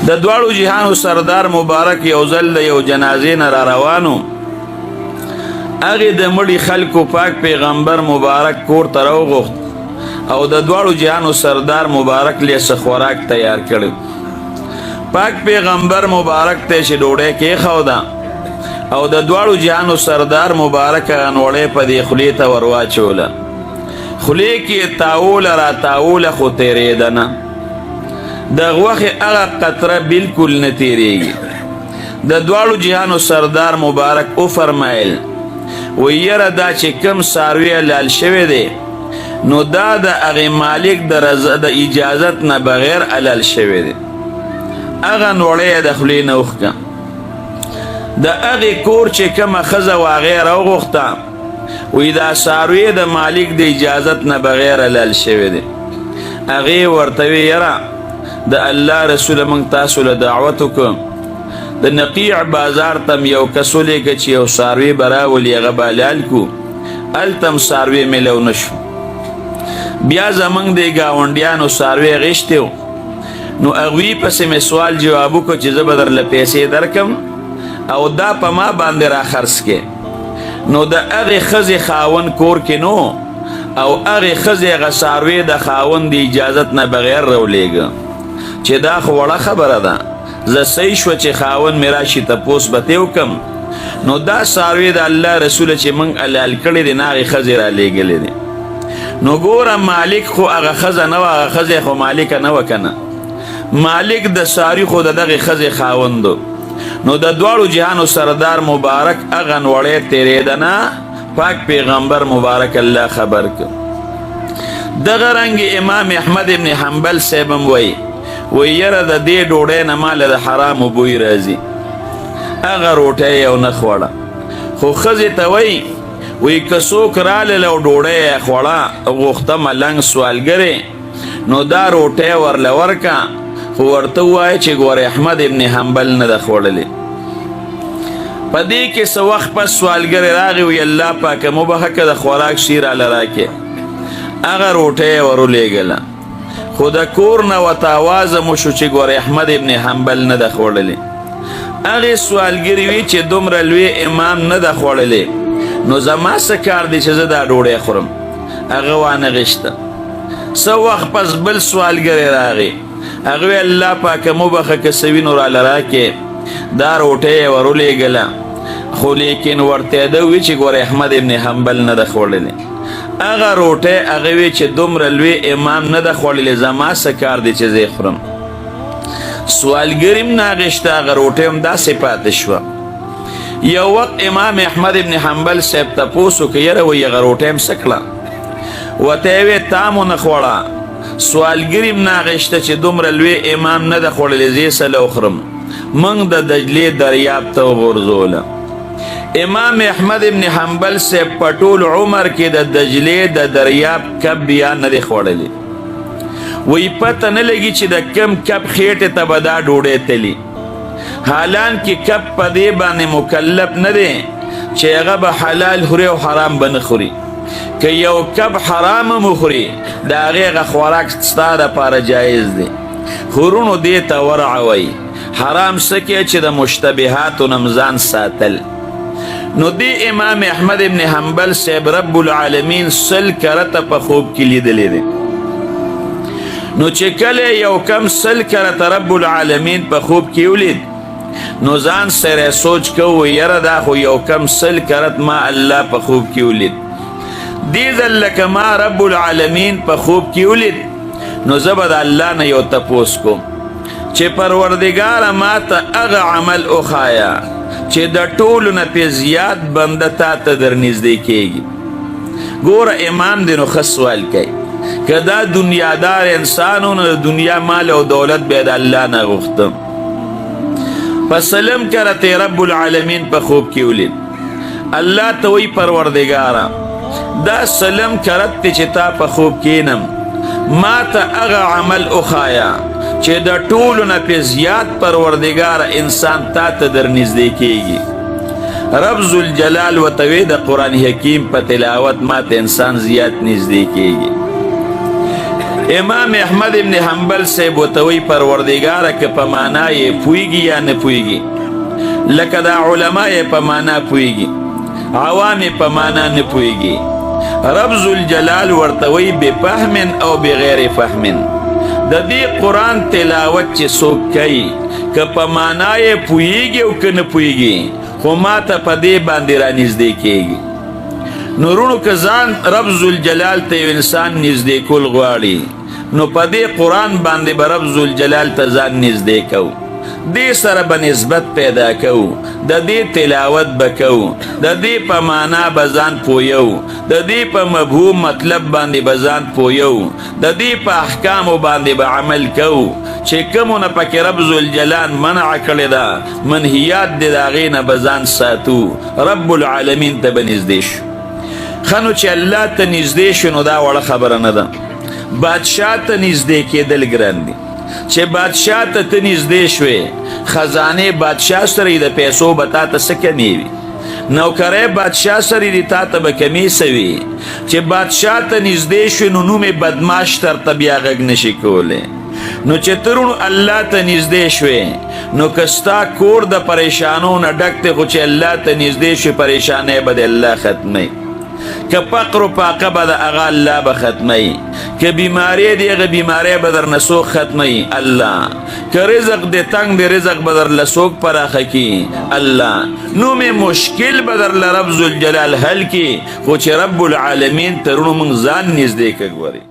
د دواړو جهانو سردار مبارک یو ځل د یو جنازې نه را روانو، هغې د مړي خلکو پاک پیغمبر مبارک کور ته راوغوښت او د دواړو جهانو سردار مبارک له څه خوراک تیار کړی. پاک پیغمبر مبارک ته چې ډوډۍ کېښوده او د دواړو جهانو سردار مبارک هغه نوړی په دې خولې ته ورواچوله، خولې کې یې تاوله را تاوله خو تېرېده نه، د غوښې هغه قطره بالکل نه تېرېږي. د دواړو جهانو سردار مبارک وفرمایل، وایي یاره دا چې کوم څاروی حلال شوی دی نو دا د هغې مالک د رضا د اجازت نه بغیر حلال شوی دی. هغه نوړی یې د خولې نه وښکه. د هغې کور چې کومه ښځه وه هغې راوغوښته، وایي دا څاروی د مالک د اجازت نه بغیر حلال شوی دی. هغې ورته وی یاره د الله رسول موږ تاسو له دعوت وکړو، د نقیع بازار ته یو کس ولیږه چې یو څاروی به راولي، هغه به حلال کړو. هلته هم څاروی میلو نه شو. بیا زموږ د ګاونډیانو څاروی غیښتی و، نو هغوی پسې مې سوال جواب وکړو چې زه به درله پیسې درکم او دا په ما باندې را خرڅ کې. نو د هغې ښځې خاوند کور کې نو او هغې ښځې هغه څاروی د خاوند د اجازت نه بغیر راولېږه، چې دا خو وړه خبره ده، زه صحیح شوه چې خاوند مې راشي تپوس به ترې وکړم. نو دا څاروی د الله رسوله چې موږ حلال کړی دی، نه هغې ښځې رالیږلی دی. نو ګوره مالک خو هغه ښځه نه وه، هغه ښځه خو مالکه نه وه که نه، مالک د څاروي خو د دغې ښځې خاوند. نو د دواړو جهانو سردار مبارک هغه نوړی تېرېده نه، پاک پیغمبر مبارک الله خبر که. دغه رنګ امام احمد ابن حنبل صاحب هم وایي، وایي یاره د دې ډوډۍ نه ماله د حرامو بوی راځي، هغه روټۍ یې ونه خوړه. خو ښځې ته وایي، وایي که څوک رالل او ډوډۍ یې خوړه غوښته ملنګ سوالګرې، نو دا روټۍ ورله ورکه، خو ورته ووایه چې ګوره احمد ابن حنبل نه ده خوړلې. په دې کې څه وخت پس سوالګرې راغی، وایي الله پاکه مبخښه که د خوراک شي راله راکې. هغه روټۍ یې ورولېږله، خو د کور نه ورته اواز هم وشو چې ګوره احمد ابن حنبل نه ده خوړلې. هغې سوالګرې وي چې دومره لوی امام نه ده خوړلې، نو زما څه کار دی چې زه دا ډوډۍ خورم؟ هغه وانه غشته. څه وخت پس بل سوالګری راغی، هغه وی الله پاکه مبخښه که څه وي نو راله راکې. دا روټۍ یې ورولېږله، خو لیکن ورته ده وی چې ګوره احمد ابن حنبل نه ده خوړلې. هغه روټۍ هغه وی چې دومره لوی امام نه ده خوړلې، زما څه کار دی چې زه یې خورم؟ سوالګري هم نه اخیسته، هغه روټۍ هم داسې پاتې شوه. یو وخت امام احمد ابن حنبل صاحب تپوس وکړ، یاره وایي هغه روټۍ هم څه کړه؟ ورته یې وی تا مو نه خوړه، سوالګري هم نه اخیسته چې دومره لوی امام نه ده خوړلې، زه یې څه له وخورم؟ موږ د دجلې دریاب ته وغورځوله. امام احمد ابن حنبل صاحب په ټول عمر کې د دجلې د دریاب کب بیا نه دی خوړلی. وایي پته نه لګي چې د کم کب خېټې ته به دا ډوډۍ تلي، حالان کې کب په دې باندې مکلف نه دی چې هغه به حلال خوري او حرام به نه خوري. که یو کب حرام هم وخوري د هغې هغه خوراک ستا دپاره جایز دی. خو وروڼو دې ته ورع وایي، حرام څه کې چې د مشتبهاتو نه ځان ساتل. نو دی امام احمد ابن حنبل صاحب رب العالمین 100 کرته په خوب کې لیدلی دی. نو چې کله یو کم 100 کرته رب العالمین په خوب کې ولید، نو ځان سره سوچ کوو یاره دا خو یو کم 100 کرت ما الله په خوب کې ولید، دې ځل لکه ما رب العالمین په خوب کې ولید، نو زه به د الله نه یو تپوس کوم چې پروردګاره ما ته هغه عمل وښایه چې د ټولو نه پې زیات بنده تا ته در نږدې کېږي. ګوره امام دې نو ښه سوال کوي، که دا دنیادار انسان و نو د دنیا مال او دولت به د الله نه غوښته. په سلم کرته رب العالمین په خوب کې ولید، الله ته وی پروردګاره دا سلم کرت چې تا په خوب کینم، ما ته هغه عمل وښایه چې د ټولو نه پې زیات پروردګاره انسان تا ته در نږدې کېږي. رب ذوالجلال ورته وی د قرآن حکیم په تلاوت ما ته انسان زیات نږدې کېږي. امام احمد ابن حنبل صاحب ورته وایي، پروردګاره که په معنا یې پوهېږي یا نه پوهېږي، لکه دا علما یې په معنا پوهېږي، عوام یې په معنا نه پوهېږي. رب ذوالجلال ورته وایي بفهم او بغیر فهم، د دې قرآن تلاوت چې څوک کوي که په معنا یې پوهېږي او که نه پوهېږي، خو ما ته په دې باندې رانږدې کېږي. نو وروڼو که ځان رب ذوالجلال ته یو انسان نږدې کول غواړي، نو په دې قرآن باندې به رب ذوالجلال ته ځان نږدې کوو، دې سره به نسبت پیدا کوو، د دې تلاوت به کوو، د دې په معنا به ځان پویو، د دې په مفهوم مطلب باندې به ځان پویو، د دې په احکامو باندې به عمل کوو، چې کومو نه پکې رب ذوالجلال منع کړې ده، منهیات دې د هغې نه به ځان ساتو، رب العالمین ته به نږدې شو. ښه نو چې الله ته نږدې شو نو دا وړه خبره نه ده. بادشاه ته نږدې کېدل ګران دي. چې بادشاه ته ته نږدې شوې، خزانې بادشاه سره د پیسو به تا ته څه کمې وي، نوکرۍ بادشاه سره دي تا ته به کمې څه وي. چې بادشاه ته نږدې شوې نو نوم یې بدماش درته بیا غږ نشي کولی. نو چې ته روڼو الله ته نږدې شوې، نو که ستا کور د پریشانو نه ډک دی، خو چې الله ته نږدې شوې پریشانۍ به د الله ختموي. که فقر و فاقه به د هغه الله به ختموي، که بیماری دی هغه بیماری به درنه څوک ختموي؟ الله. که رزق دی تنګ دی، رزق به درله څوک پراخه کړي؟ الله. نو مې مشکل به درله رب ذوالجلال حل کړي، خو چې رب العالمین ته روڼو موږ ځان نږدې کړه. ګورئ.